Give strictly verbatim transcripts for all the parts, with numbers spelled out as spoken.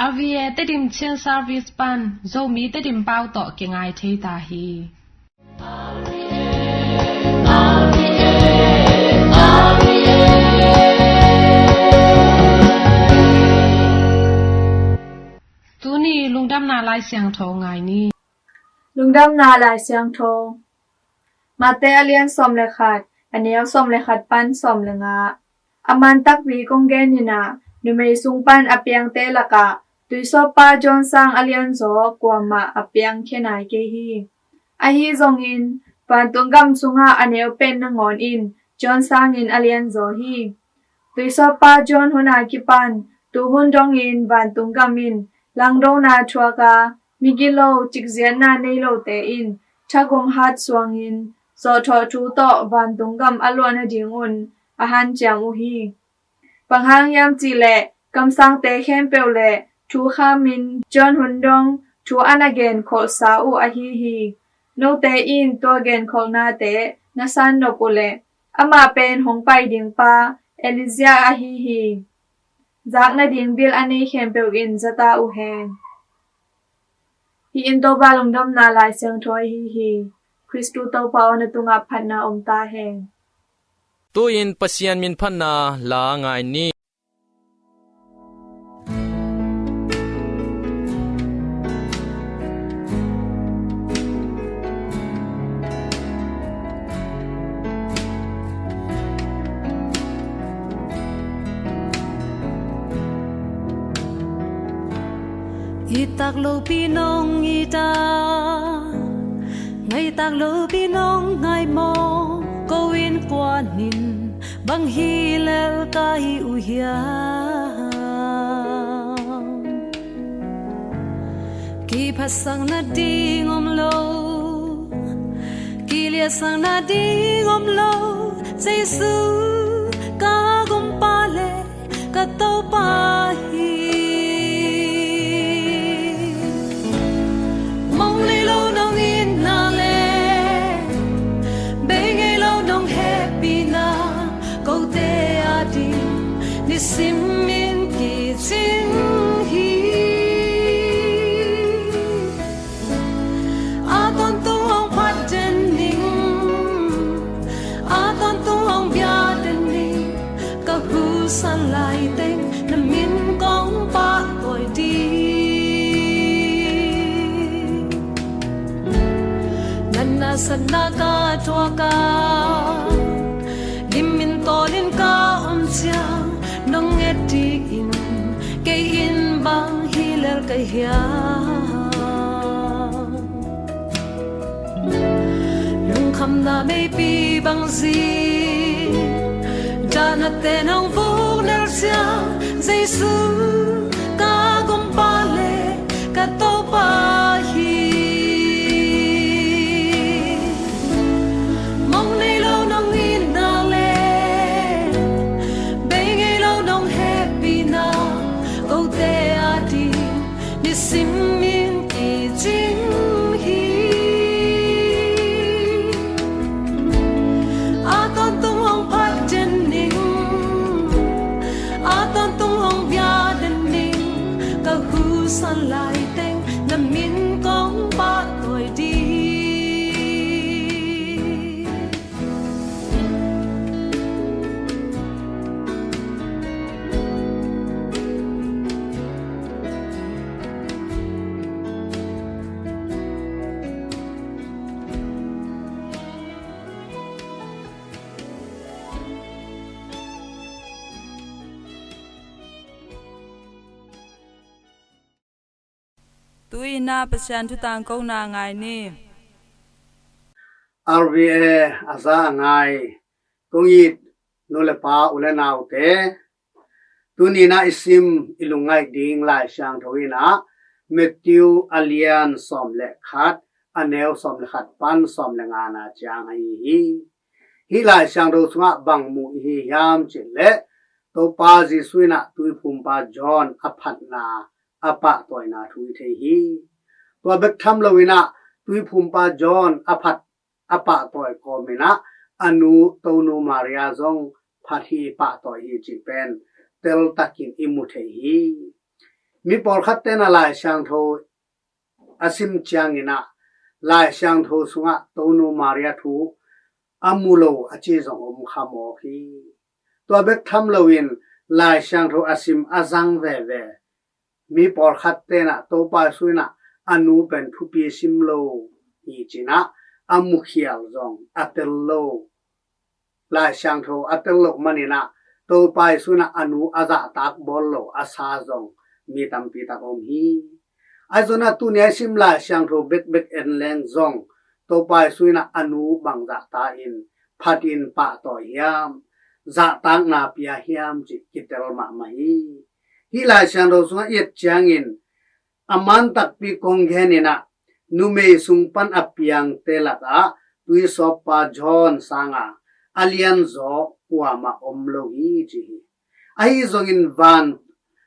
R V A Tedim Chin Service pan Zomi Tedim pau tawh kingai thei ta hi. Tuni lungdamna Lai Siangtho ngai ni. Lungdamna Lai Siangtho. Mate a lian sawm le khat, a neu sawm le khat pan sawm le nga. A man takpi kong gen in ah, numei sung pan a piangte lakah tuisawppa John sang a lianzaw kuamah a piangkhia nai kei hi. Ahi zongin, vantung gam sungah a neu pen nangawn in John sangin a lianzaw hi. Tuisawppa John hun a kipan tuhun dongin vantung gam in langdona thuak a, migilo, cikziatna nei lote in thagum hat suangin zawhthawh thu tawh vantung gam a luah nadingun a hanciam uh hi. Bang hang hiam cihleh, kamsangte khempeuh le thukhamin John hun dong thu a na genkholhsa uh ahi hi. Note in tua genkholhnate na san nop uh leh, amah pen hong pai ding pa Elijah ahi hi. Zak nading bil a nei khempeuh in za ta uh hen. Hih in Topa lungdamna Lai Siangtho ahi hi. Khristu Topa aw, na tungah phatna om ta hen. Tu-in Pasian min phatna la ngai ni. I tak lopi nong i ta, ngai tak lopi nong ngai maw, ko in kuan in bang hi lel ka hi uh hiam? Kiphatsak nading om lo, kiliatsak nading om lo, Jesu ka gumpa le ka Topa hi. Mong nei lo nong itna le bei ngei lo nong hehpihna, kote ading nisim in kicing hi. A tawntung hong phat den ning, a tawntung hong bia den ning, ka husan lai teng na min kong pahtawi ding. Na nasatna ka thuak a, gim in tawl in ka om ciang, nong et ding in kei in bang hi lel ka hiam? Lungkhamna meipi bang zing, dahnate nong vuk nel ciang, Jesu ka gumpa le ka Topa hi. Mong nei lo nong itna le bei ngei lo nong hehpihna, kote ading nisim in kicing hi. A tawntung hong phat den ning, a tawntung hong bia den ning, ka husan lai teng na min kong pahtawi ding. Tu-in ah Pasian thu tangkona ngai ni. R V A a za a ngai kong it nu le pa, u le naute, tuni-in ah i sim i lungngaih ding Lai Siangtho in ah Matthew a lian sawm le khat, a neu sawm le khat pan sawm le nga na ciang ahi hi. Hih Lai Siangtho sungah bang mu i hi hiam cih leh, Topa Jesuh in ah Tuiphumpa John a phatna, a pahtawina thu i thei hi. Tua bek tham loin ah Tuiphumpa John a phat, a pahtawi kawmin ah a nu, Tonu Maria zong phat hi, pahtawi hi cih pen teltakin i mu thei hi. Mi pawlkhat ten ah Lai Siangtho a sim ciangin ah Lai Siangtho sungah Tonu Maria thu a mu lo a ci zong om kha mawk hi. Tua bek tham loin Lai Siangtho a sim a zang veve mi pawlkhat ten ah Topa Jesu in ah a nu pen thupi sim lo hi ci-in ah a mukhial zong a tel lo. Lai Siangtho a tel loh manin ah Topa Jesu in ah a nu a zahtak bawl lo a sa zong mi tampi tak om hi. Ahi zongin ah tuni a i sim Lai Siangtho bekbek en leng zong Topa Jesu in ah a nu bang zahta in phat in pahtawi hiam, zahtakna pia hiam cih kitel mahmah hi. Hih Lai Siangtho sungah i et ciangin a man takpi kong gen in ah, numei sung pan a piangte lakah tuisawppa John sanga a lianzaw kuamah om lo hi ci hi. Ahi zongin van,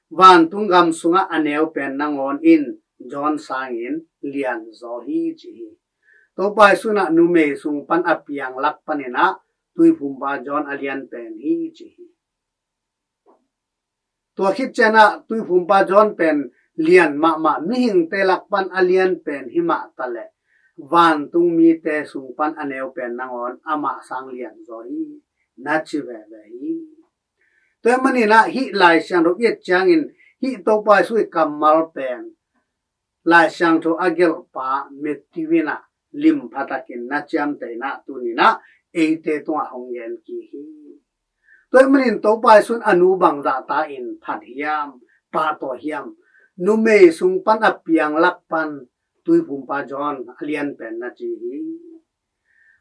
vantung gam sungah a neu pen nangawn in John sangin lianzaw hi ci hi. Topa Jesu in ah numei sung pan a piang lak panin ah tuiphumpa John a lian pen hi ci hi. Tua khit ciangin ah tuiphumpa John pen lian mahmah, mihingte lak pan a lian pen hi mah taleh vantung mite sung pan a neu pen nangawn amah sang lianzaw hi na ci veve hi. Tua ahih manin ah hih Lai Siangtho i et ciangin hih Topa Jesu i kammal pen Lai Siangtho a gelhpa Matthew in ah limpha takin na ciamteh in ah tuni in ah eite tungah hong gen kik hi. Tua ahih manin Topa Jesu in a nu bang zahta in phat hiam, pahtawi hiam, numei sung pan a piang lak pan tuiphumpa John a lian pen na ci hi.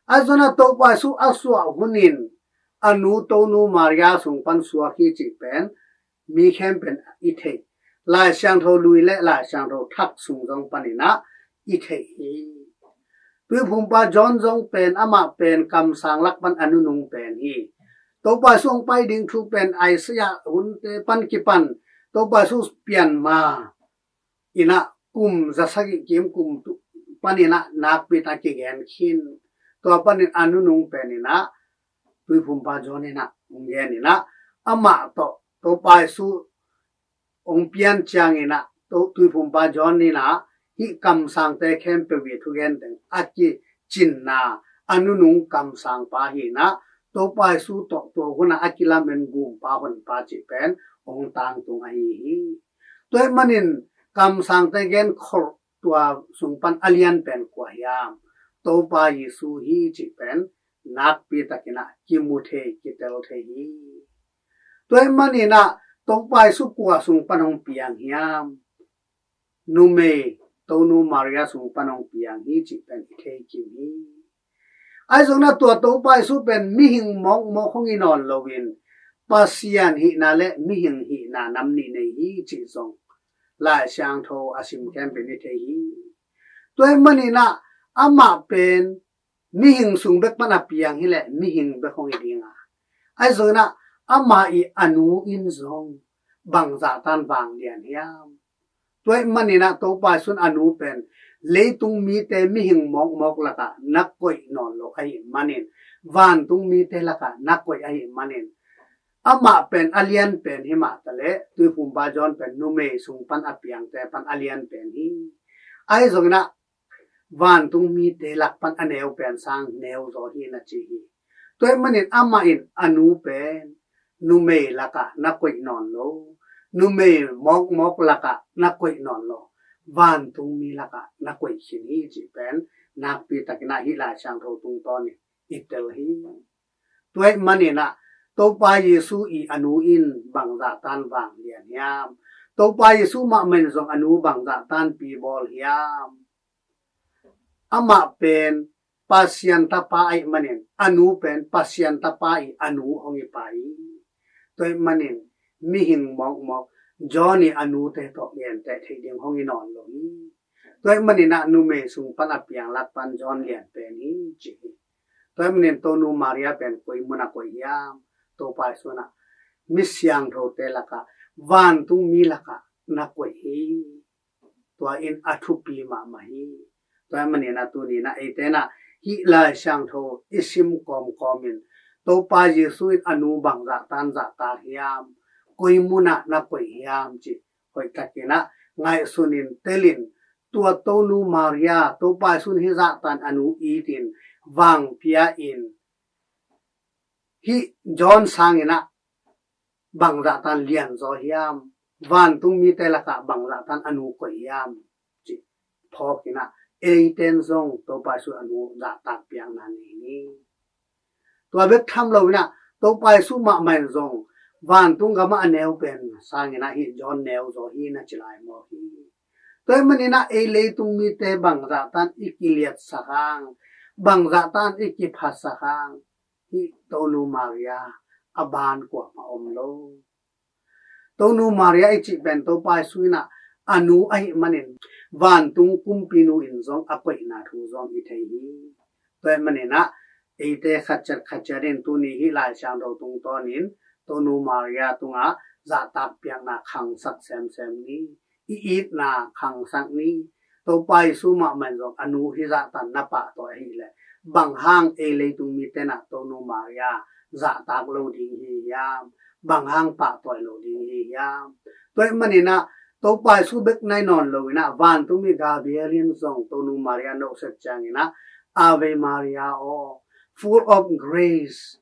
Ahi zongin ah Topa Jesu a suah hun in a nu Tonu Maria sung pan suak hi cih pen mi khempeuh in i thei. Lai Siangtho Lui le Lai Siangtho Thak sung zong panin ah i thei hi. Tuiphumpa John zong pen amah pen kamsang lak pan a nunung pen hi. Topa Jesu hong pai ding thu pen Isaiah hunte pan kipan Topa Jesu pian ma in ah kum za sagih kim kum tu panin ah nakpi tak kigen khin. Tua panin a nunung pen in ah tuiphumpa John in ah hong gen in ah amah tawh Topa Jesu hong pian ciangin ah tuiphumpa John in ah hih kamsangte khempeuh i thugen teng a kicinna a nunung kamsangpa hi in ah Topa Jesu tawh tua hun ah a kilamen gumpa honpa cih pen hong tangtung ahi hi. Tua ahih manin kamsangte gen kholh tua sung pan a lian pen kua hiam, Topa Jesu hi cih pen nakpi takin ah kimu thei, kitel thei hi. Tua ahih manin ah Topa Jesu kua sung pan hong piang hiam, numei Tonu Maria sung pan hong piang hi cih pen i thei kim hi. Ahi zongin ah tua Topa Jesu pen mihing mawkmawk hong hi nawn loin Pasian hihna le mihing hihna nam nih nei hi cih zong Lai Siangtho a sim khempeuh in i thei hi. Tua ahih manin ah amah pen mihing sung bek pan a piang hileh mihing bek hong hi ding a, ahi zongin ah amah i a nu in zong bang zahtan vanglian hiam. Tua ahih manin ah Topa Jesu in a nu pen leitung mite mihing mawkmawk lakah na koih nawn lo ahih manin, vantung mite lakah na koih ahih manin, amah pen a lian pen hi mah taleh tuiphumpa John pen numei sung pan a piangte pan a lian pen hi. Ahi zongin ah vantung mite lak pan a neu pen sang neu zaw hi na ci hi. Tua ahih manin amah in a nu pen numei lakah na koih nawn lo, numei mawkmawk lakah na koih nawn lo, vantung mi lakah na koih khin hi cih pen nakpi takin ah hih Lai Siangtho tungtawn in i tel hi. Tua ahih manin ah Topa Jesu i a nu in bang zahtan vanglian hiam, Topa Jesu mahmah in zong a nu bang zahtan pibawl hiam. Amah pen Pasian tapa ahih manin a nu pen Pasian tapa i a nu hong hi pah hi. Tua ahih manin mihing mawkmawk John i a nute tawh genteh theih ding hong hi nawn lo hi. Tua ahih manin ah numei sung pan a piang lak pan John lian pen hi ci hi. Tua ahih manin Tonu Maria pen koi mun ah koih hiam, Topa Jesu in ah mi siangthote lakah, vantung mi lakah na koih hi. Tua in a thupi mahmah hi. Tua ahih manin ah tuni in ah eite in ah hih Lai Siangtho i sim kawmkawm in Topa Jesu in a nu bang zahtan zahtak hiam, koi mun ah na koih hiam cih hoihtakin ah ngaihsunin telin, tua Tonu Maria, Topa Jesu in hih zahtan a nu itin vangpia in, hih John sangin ah bang zahtan lianzaw hiam, vantung mite lakah bang zahtan a nu koih hiam, cih phawkin ah eiten zong Topa Jesu a nu zahtak piakna nei ni. Tua bek tham loin ah Topa Jesu mahmah in zong vantung gamah a neu pen sangin ah hih John neuzaw hi na ci lai mawk hi. Tua ahih manin ah ei leitung mite bang zahtan i kiliatsak hang, bang zahtan i kiphasak hang, hih Tonu Maria a ban kuamah om lo. Tonu Maria i cih pen Topa Jesu in ah a nu ahih manin vantung kumpinu in zong a koihna thu zong i thei hi. Tua ahih manin ah eite khatciat khatciat in tuni hih Lai Siangtho tungtawnin Tonu Maria tungah zahtak piakna khangsak semsem ni. I itna khangsak ni. Topa Jesu mahmah in zong a nu hih zahtan na pahtawi ahih leh bang hang ei leitung mite in ah Tonu Maria zahtak lo ding hi hiam, bang hang pahtawi lo ding hi hiam. Tua ahih manin ah Topa Jesu bek nai nawn loin ah vantung mi Gabriel in zong Tonu Maria nohset ciangin ah, Ave Maria aw, full of grace,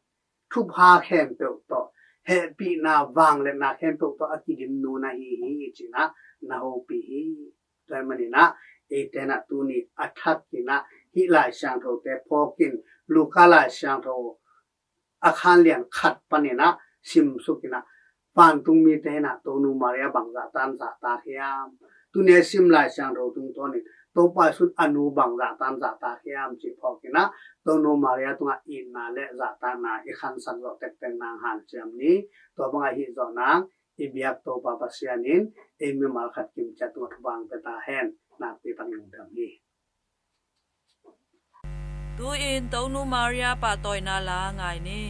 thupha khempeuh tawh, hehpihna, vangliatna khempeuh tawh a kidim nu na hi hi, ci-in ah na hopih hi. Tua ahih manin ah eite in ah tuni a thakin ah hih Lai Siangthote phawkin, Luka Lai Siangtho a khan lian khat panin ah simsuk in ah vantung mite in ah Tonu Maria bang zahtan zahtak hiam, tuni a sim Lai Siangtho tungtawnin Topa Jesu in a nu bang zahtan zahtak hiam cih phawkin ah Tonu Maria tungah itna le zahtakna i khansak zawh tektek nang hanciam ni. Tua bang ahi zawh nang i biak Topa Pasian in ei mimal khat kimciat tungah thupha hong pia ta hen. Nakpi takin lungdam hi. Tu-in Tonu Maria pahtawina la ngai ni.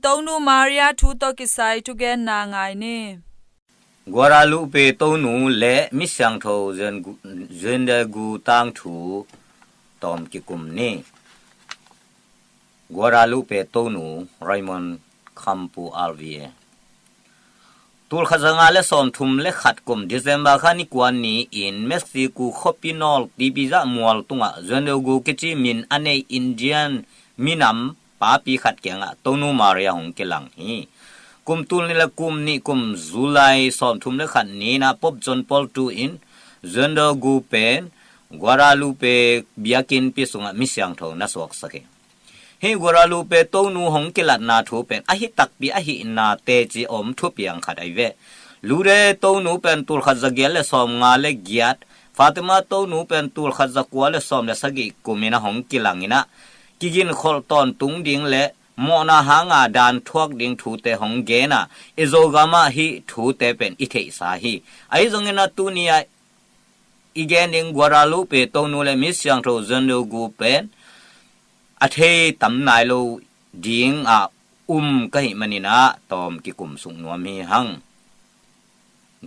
Tonu Maria thu tawh kisai thugenna ngai ni. Guadalupe Tonu le mi siangtho Juan Gu-, Juan de Gu tangthu tawm kikum ni. Guadalupe Tonu, Raymond Campo R V A. Tulkhat za nga le sawmthum le khat kum December kha ni kua ni-in Mexico khuapi nawltipi zah mual tungah Juan de Gu kici min a nei Indian minam papi khat kiangah Tonu Maria hong kilang hi. Kum tul nih le kum nih kum July sawmthum le khat ni-in ah Pope John Paul two in Juan de Gu pen Guadalupe biakinnpi sungah mi siangtho na suaksak hi. Hih Guadalupe Tonu hong kilatna thu pen ahi takpi ahihna teci om thupiang khat ahi ve. Lourdes Tonu pen tulkhat za giat le sawmnga le giat, Fatima Tonu pen tulkhat za kua le sawm le sagih kum in ah hong kilang in ah, kiginkholh tawntung ding le mawhna hanga dan thuak ding thute hong gen a, i Zogam ah hih thute pen i theihsa hi. Ahi zongin ah tuni-ah i gen ding Guadalupe Tonu le mi siangtho Juan de Gu pen a thei tam nai lo dingah um ka hih manin ah tawm kikum suk nuam hi hang.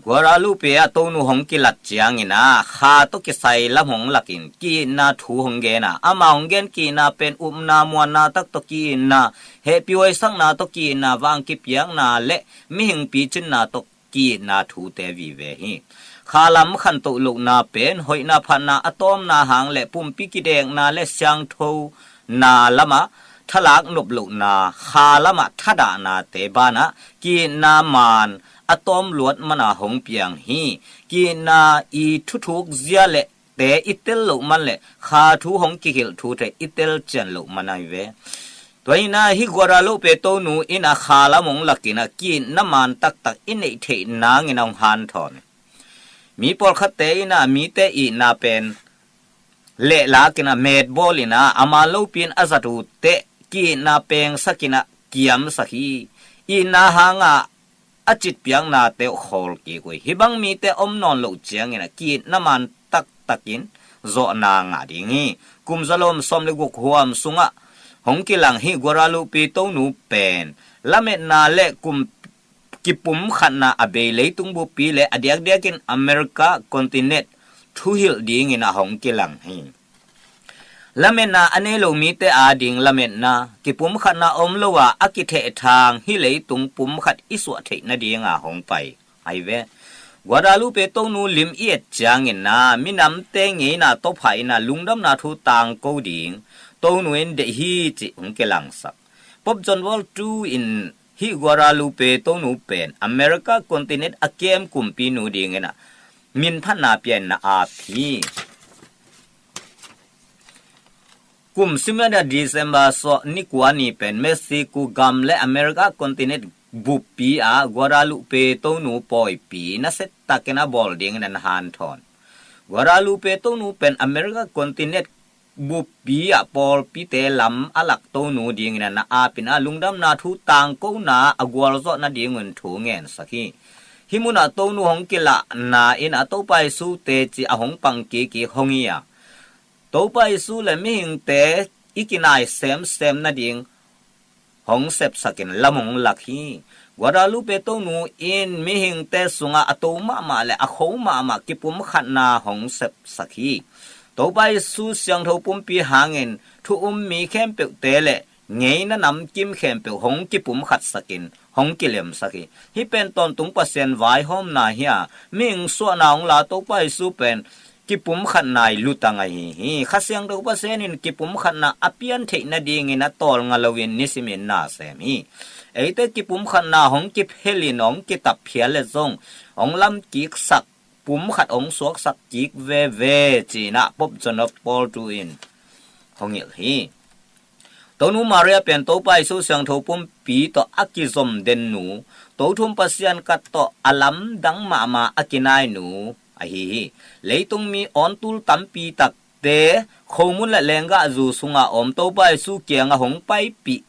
Guadalupe ah Tonu hong kilat ciangin ah kha tawh kisai lam hong lakin ki-itna thu hong gen a, ama hong gen ki-itna pen upna muanna tak tawh ki-itna, hehpihhuaisak na tawh ki-itna, vang kipiakna le mihing picinna tawh ki-itna thute vive hi. Kha lam khantoh lohna pen hoihna phatna a tawmna hang le pumpi kidekna le siangthona lamah thalak nop lohna, kha lamah thadahnate banah ki-itna maan a tawm luat mana hong piang hi. Ki-itna i thuthuk zia le te i tel loh man le kha thu hong kihilh thute i tel cian loh man ahi ve. Tua hi-in ah hih Guadalupe Tonu in ah kha lam hong lakin ah ki-itna maan taktak i neih theih nangin ah hong hanthawn. Mi pawlkhatte in ah mite itna pen lehlakin ah metbawl in ah a maan lopi in a zat uh teh ki-itna pengsakin ah kiamsak hi. Itna hanga a citpiaknate uh khawl kik uh hi. Hih bang mite om nawn loh ciangin ah ki-itna maan taktakin zawhna ngah ding hi. Kum zalom sawm le guk huam sungah hong kilang hih Guadalupe Tonu pen lametna le kum kipumkhatna a bei leitung buppi le a diakdiakin America continent thuhilh dingin ah hong kilang hi. Lametna a nei lo mite ading lametna, kipumkhatna om lo a a kithehthang hih leitung pumkhat i suah theih nadinga hong pai ahi ve. Guadalupe Tonu lim i et ciangin ah minamte ngeina tawpha in ah lungdamna thu tangko ding Tonu in deih hi cih hong kilangsak. Pope John Paul two in hih Guadalupe Tonu pen America continent a kem kumpinu dingin ah minphatna pia in na ap hi. Kum sim in ah December sawm ni kua ni pen Mexico gam le America continent buppi ah Guadalupe Tonu pawipi nasiatakin a bawl dingin ah na hanthawn. Guadalupe Tonu pen America continent buppi ah pawlpite lam a lak Tonu dingin ah na ap in ah lungdamna thu tangkona a gualzawh nadingun thu ngensak hi. Hih munah Tonu hong kilahna in ah Topa Jesu teci a hong pang kikik hong hi a, Topa Jesu le mihingte i kinai semsem nading hong sepsakin lam hong lak hi. Guadalupe Tonu in mihingte sungah a to mahmah le a kho mahmah kipumkhatna hong sepsak hi. Topa Jesu siangtho pumpi hangin thu um mi khempeuhte le ngeina namkim khempeuh hong kipumkhatsakin hong kilemsak hi. Hih pen tawntung Pasian vaihawmna hi a, mihing suahna hong la Topa Jesu pen kipumkhatna i lutang ahi hi. Kha Siangtho Pasian in kipumkhatna a pian theih nadingin a tawlnga loin nisimin na sem hi. Eite kipumkhatna hong kiphelin hong kitapphial le zong hong lamkiksak pumkhat hong suaksak kik veve ci-in ah Pope John Paul two in hong hilh hi. Tonu Maria pen Topa Jesu siangtho pumpi tawh a kizom dennu, Tothum Pasian khat tawh a lamdang mahmah a kinainu ahi hi. Leitung mi awntul tampi takte khomun le lenggahzu sungah om Topa Jesu kiangah hong paipih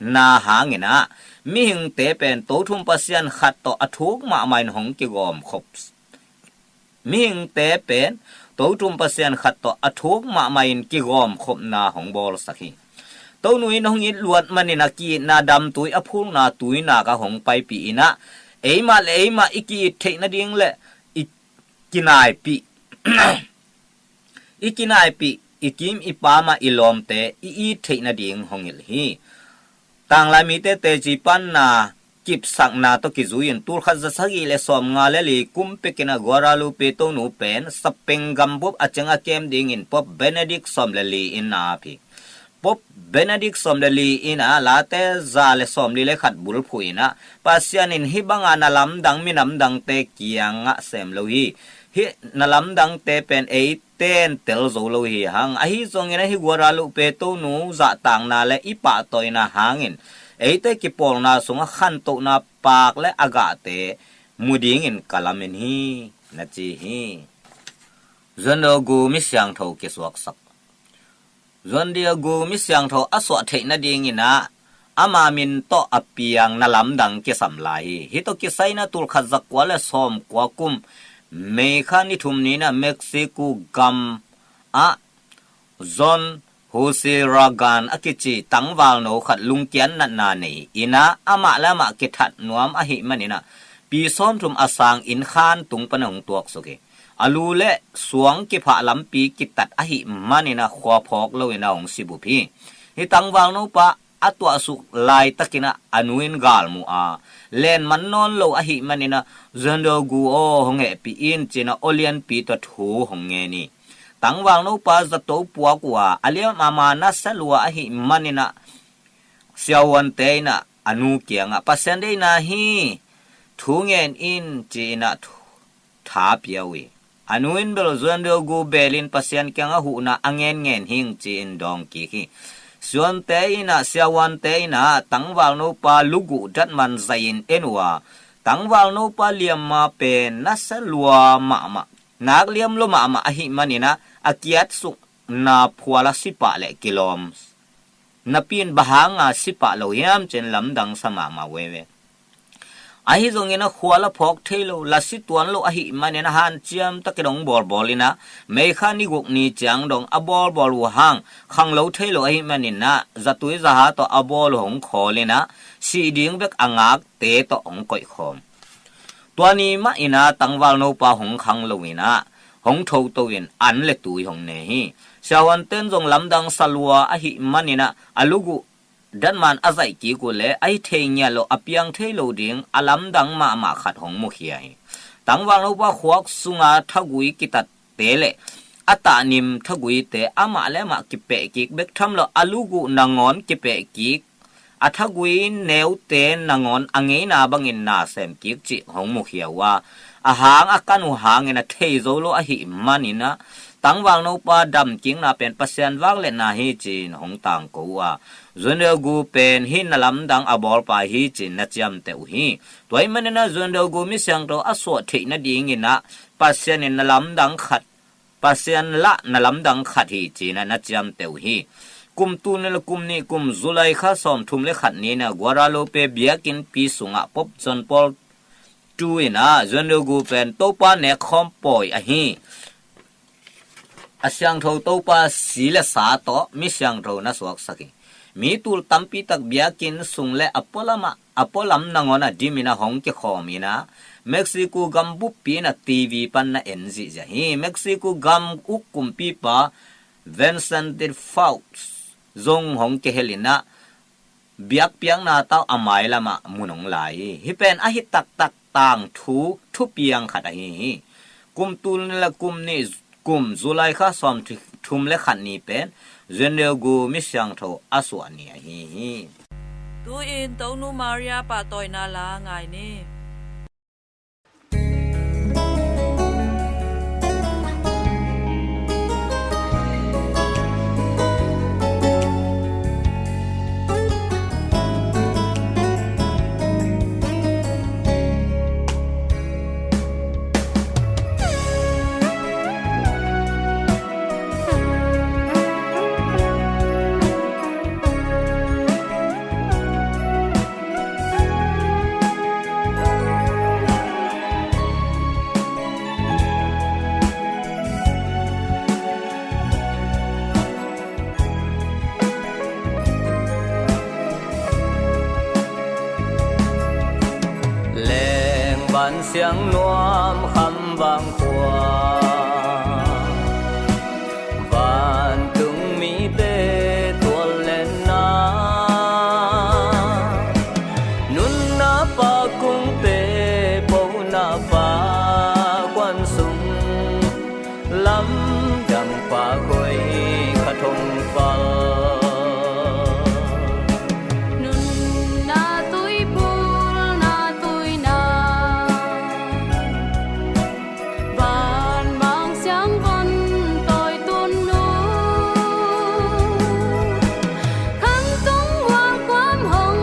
na hangin ah mihingte pen Tothum Pasian khat tawh a thuk mahmah in hong kigawmkhop. Mihingte pen Tothum Pasian khat tawh a thuk mahmah in kigawmkhopna hong bawlsak hi. Tonu in hong it luat manin a ki-itna damtui a phulna tuinak ah hong paipih in ah, eimah le eimah i ki-it theih nading le i kinaipih, i kinaipih, i kim i pam ah i lawmte i it theih nading hong hilh hi. Tanglai mite teci panna kipsakna tawh kizui in tulkhat za sagih le sawmnga le li kum pekin a Guadalupe Tonu pen Spain gambup a ciang a kem dingin Pope Benedict sawm le li in a ap hi. Pope Benedict sawm le li in a Late za le sawmli le khat bulphuh in ah, Pasian in hih banga na lamdang minamdangte kiangah sem lo hi. Hih na lamdangte pen eiten tel zo lo hi hang. Ahi zongin ahi Guadalupe Tonu zahtakna le i pahtawina hangin eite kipawlna sungah khantohna paak le a gahte mu dingin ka lamen hi, na ci hi. Juan Diego misiangtho kisuaksak. Juan Diego misiangtho a suah theih nadingin ah ama min tawh a piang na lamdang kisam lai hi. Hih tawh kisai in ah tulkhat zakua le sawmkua kum May kha ni thum ni in ah Mexico gam ah John Jose Ragan a kici tangvalno khat lungkiat natna nei in ah amah le amah kithat nuam ahih manin ah pi sawmthum a sang inn khan tung pan a hong tuaksuk hi. A lu le suang kiphah lampi kitat ahih manin ah khua phawk lo in ah hong sibup hi. Hih tangvalno pa a tuahsuk laitakin ah a nu in gal mu a, len man nawn lo ahih manin ah, Juan Diego aw, hong hehpih in, ci in ah aw lianpi tawh thu hong ngen hi. Tangvalno pa zato puak uh a, a liam a ma nasa lua ahih manin ah siavuante in ah a nu kiangah, Pasian deihna hi, thu ngen in, ci in ah thu tha pia uh hi. A nu in bel Juan Diego belin Pasian kiangah huhna a ngenngen hing ci-in dawng kik hi. Siavuante in ah, siavuante in ah tangvalno pa luguh datman zaih in en uh a, tangvalno pa liamma pen nasa lua mahmah, nak liam lo mahmah ahih manin ah a kiatsukna phual a si pah leh kilawm napi in bang hanga si pah lo hiam ci-in lamdang sa mahmah veve. Ahi zongin a khua la phawk thei lo, la si tuan lo ahih manin a hanciam takin hong bawlbawl in ah, May kha ni guk ni ciang dong a bawlbawl uh hang khanglo thei lo ahih manin ah zatui zaha tawh a bawl uh hong khawl in ah sih ding bek a ngakte tawh hong koihkhawm. Tua ni mah in ah tangvalno pa hong khanglo in ah hong thoto in an le tui hong ne hi. Siavuanten zong lamdang sa lua ahih manin ah a luguh datman a zaih kik uh leh a hi thei ngiat lo, a piang thei lo ding a lamdang mahmah khat hong mukhia hi. Tangvalno pa khuak sunga thagui kitatte le a tahnim thaguite amah le amah kipeh kik bek tham lo, a luguh nangawn kipeh kik, a thagui neute nangawn a ngeina bangin na sem kik cih hong mukhia uh a, a hang a kan uh hangin a thei zo lo ahih manin ah tangvalno pa damkikna pen Pasian vangliatna hi ci-in hong tangko uh a, Juan Diego pen hih na lamdang a bawlpa hi ci-in na ciamteh uh hi. Tua ahih manin ah Juan Diego misiangtho a suah theih nadingin ah Pasian in na lamdang khat, Pasian lah na lamdang khat hi ci-in ah na ciamteh uh hi. Kum tul nih le kum nih, kum July kha sawmthum le khat ni in ah Guadalupe biakinnpi sungah Pope John Paul two in ah Juan Diego pen Topa nekkhawm pawi ahi, a siangtho Topa si le sa tawh misiangtho na suaksak hi. Mi tul tampi tak biakinn sung le a pualam ah, a pualam nangawn a dim in ah hong kikhawm in ah Mexico gam buppi in ah T V pan na en zihziah hi. Mexico gam uk kumpipa Vicente Fox zong hong kihel in ah biakpiakna tawh a mailam ah mun hong lai hi. Hih pen a hi taktak tangthu thupiang khat ahi hi. Kum tul nih le kum nih, kum July kha sawmthum le khat ni pen Juan Diego misiangtho a suah ni ahi hi. Tu-in Tonu Maria pahtawina la ngai ni. Siang nuam kham vang khua, vantungmite tual lenna, nunna pa kungte, pona pa kuan sung, lamdang pa khuai khat hong pal. Nunna tuiphul na tuina, vanmang siangvon tawi tun nu, khamtung hualkuam hong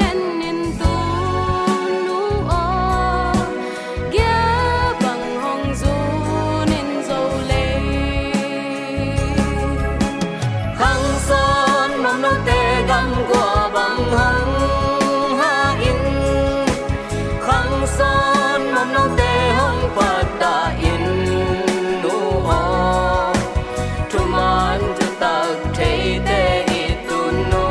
en in tun nu aw, gia bang hong zun in zo lei. Khang sawn mamnote gam gua bang hong ha in, khang sawn mamnote hong patta in nu aw, thuman thutak theite i tun nu.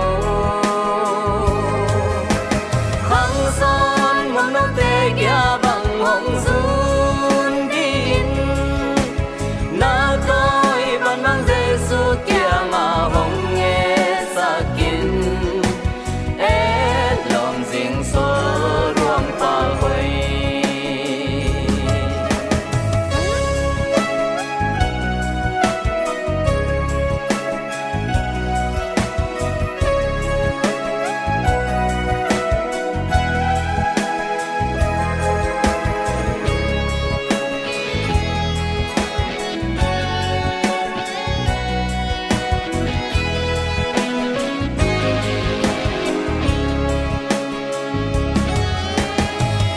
Khang sawn mamnote gia bang hong zun dih in, na tawi vanmang Jesu kiangah hong ngetsak in, et lawm zing sawl ruang pal hoih.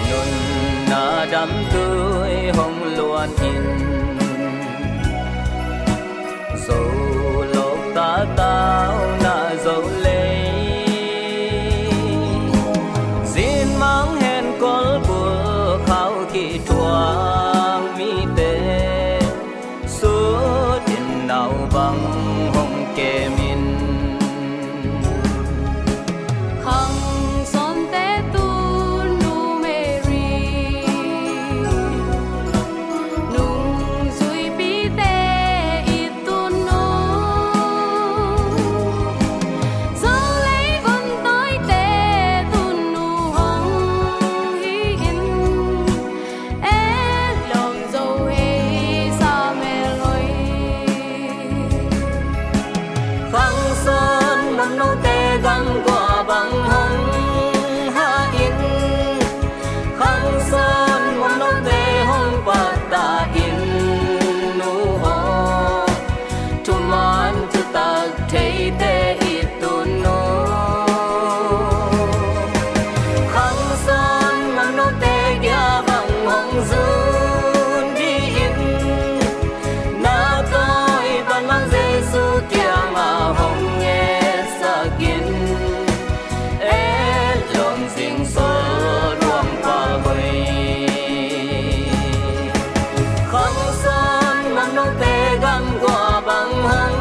Nunna damtui hong luan in, zo lok ta tau na zo lei. Zin mang hen kolbul khau kithuang mite, sut in nau bang hong kem in. Khang sawnte tun nu Mary, nungzuipite i tun nu, zo lei vantawite tun nu hong hi in, et lawm zo hei sa mel hoih. Khang sawn mamnote gam gua bang hong ha in, khang sawn mamnote hong patta in nu aw, thuman thutak theite i tun nu. Khang sawn mamnote gia bang hong zun dih in, na tawi vanmang Jesu kiangah hong ngetsak in, et lawm zing sawl ruang pal hoih. Khang sawn mamnote gam gua bang hong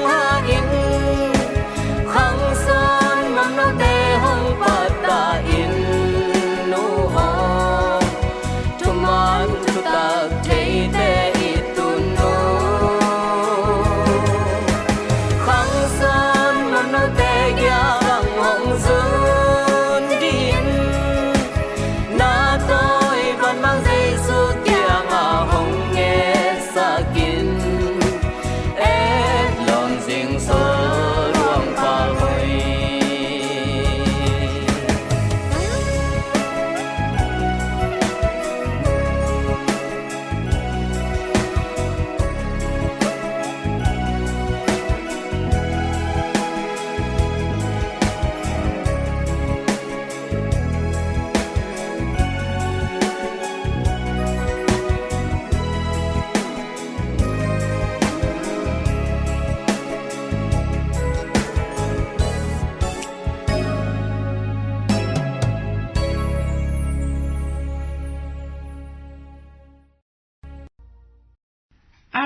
ha in, khang sawn mamnote hong patta in nu aw, thuman thutak theite i tun nu. Khang sawn mamnote gia bang hong zun dih in, na tawi vanmang Jesu kiangah hong ngetsak in, et lawm zing sawl ruang pal hoih.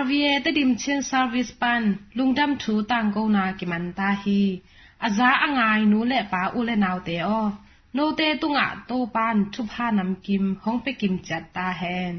R V A Tedim Chin Service pan lungdam thu tangkona kiman ta hi. A za a ngai nu le pa, u le naute aw, Note tungah Topa'n thupha namkim hong pia kim ciat ta hen.